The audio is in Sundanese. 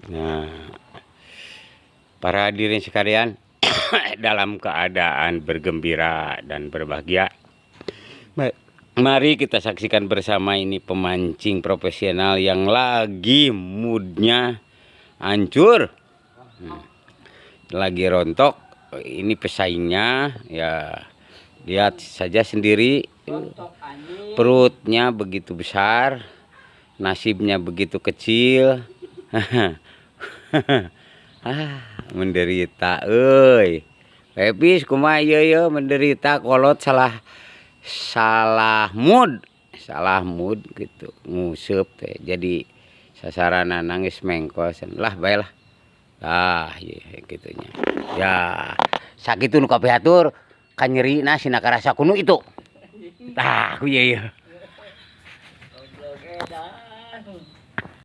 Nah, para hadirin sekalian, dalam keadaan bergembira dan berbahagia, mari kita saksikan bersama ini pemancing profesional yang lagi moodnya hancur. Lagi rontok. Ini pesaingnya ya, lihat saja sendiri, perutnya begitu besar, nasibnya begitu kecil. Ah, menderita euy. Epis kumaha ieu ieu menderita kolot salah salah mood, salah mood gitu, nguseup teh. Jadi sasaran nangis mengkol lah, bae lah. Ah, ieu kitu nya. Ya, sakitu nu kapihatur kanyerina sina karasa kuno itu. Tah, ku ieu ieu.